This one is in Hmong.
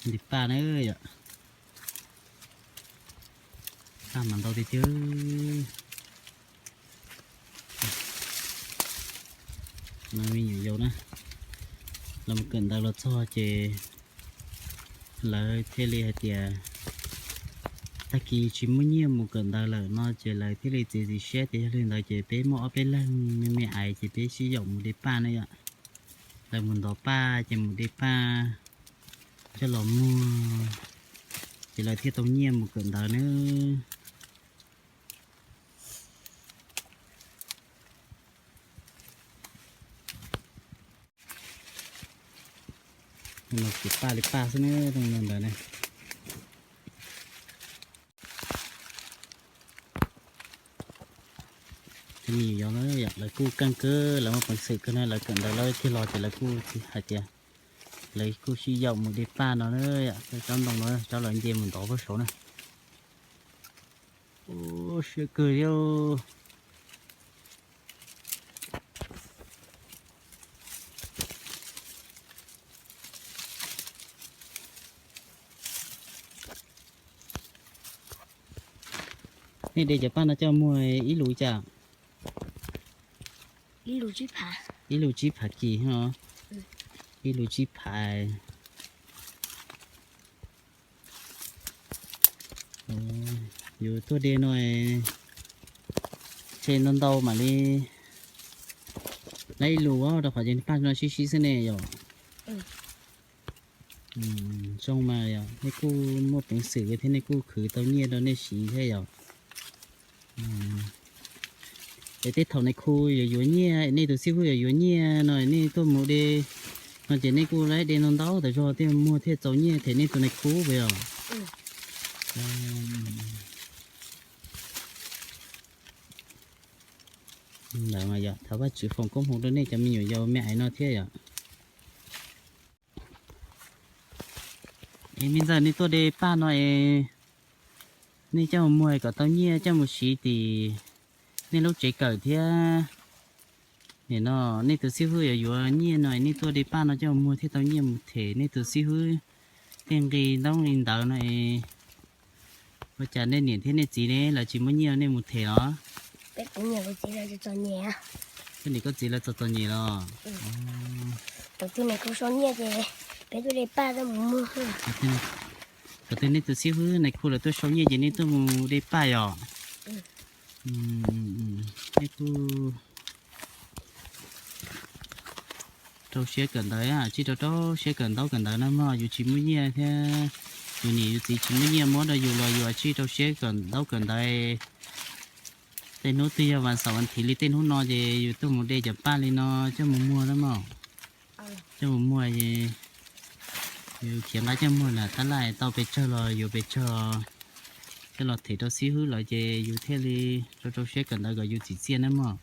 Nti paj na yom. Paj mas ntau tiag tiag. No me nyuam yaus na, lawv mus kawm ntawv los txog ces lawv thiaj li hais tias tag kis tsis muaj nyiaj mus kawm ntawv lawm no ces lawv thiaj li txiav txim siab tias yog li ntawd ces peb muaj ob peb leeg me me aiv ces peb sib yaum mus de paj na yom. Lawv mus ntov paj ces mus de paj coj los muag ces lawv thiaj tau nyiaj mus kawm ntawv na. Ces paj li paj xwb na, ntawd na. Yog lawv kuj keej kawg, lawv muaj peev xwm kawg na, lawv kawm ntawv lawv kiag los ces lawv kuj hais tias lawv kuj sib yaum mus de paj no na, tsob ntoo no tsob lawv nce mus ntov pem saud na. Siab kawg li. Nej de cov paj no coj muag ib lus cas? Ib lus tsib phav kis os. Ib lus tsib phav. Yus tuaj de no tseg ntau ntau mam li laib ib lus rau qhov ces paj no sib sib xwb ne yom. Zoo mas yog nej kuj muaj peev xwm thiab nej kuj khwv tau nyiaj rau nej siv thiab yom. Es tej thaum nais khu yuav yuav nyiaj, nej tus xib hwb yuav yuav nyiaj no nej tuaj mus de no ces nej kuj laib de ntau ntau tas zog thiaj muag thiaj txaus nyiaj them nej tus nais khu puas yog? Ntawd mas yog thov Vajtswv foom koob hmoov rau nej cov me nyuam yaus me aiv no thiab yom. Es me ntxawg, nej tuaj de paj no es nej coj mus muag kom tau nyiaj coj mus siv tim nej lub tsev kawm thiab. Nim no nej tus xib hwb yuav yuav nyiaj no es nej tuaj de paj no coj mus muag thiaj tau nyiaj mus them nej tus xib hwb tej nqi ntaub nqi ntawv no es ua cas nej niam thiab nej txiv ne lawv tsis muaj nyiaj nej mus them los? Koj niam koj txiv lawv txom txom nyem los? Thaum twg nej tus xib hwb nais khu lawv tuaj sau nyiaj ces nej tuaj mus de paj yom? Nej kuj rau siab kawm ntawv, tsij rau rau siab kawm ntaub kawm ntawv na mog, yus tsis muaj nyiaj thiab yus niam yus txiv tsis muaj nyiaj muab rau yus los yus tsij rau siab kawm ntaub kawm ntawv. Tej hnub twg yog vas xaum vas thiv li tej hnub no ces yus tuaj mus de cov paj li no coj mus muag na mog. Coj mus muag es yus khiav nqa coj muag na, tab laj tau pes tsawg los yuav pes tsawg coj los them rau xib hwb lawv ces yus thiaj li rau rau siab kawm ntawv kom yus txim txiaj na mog.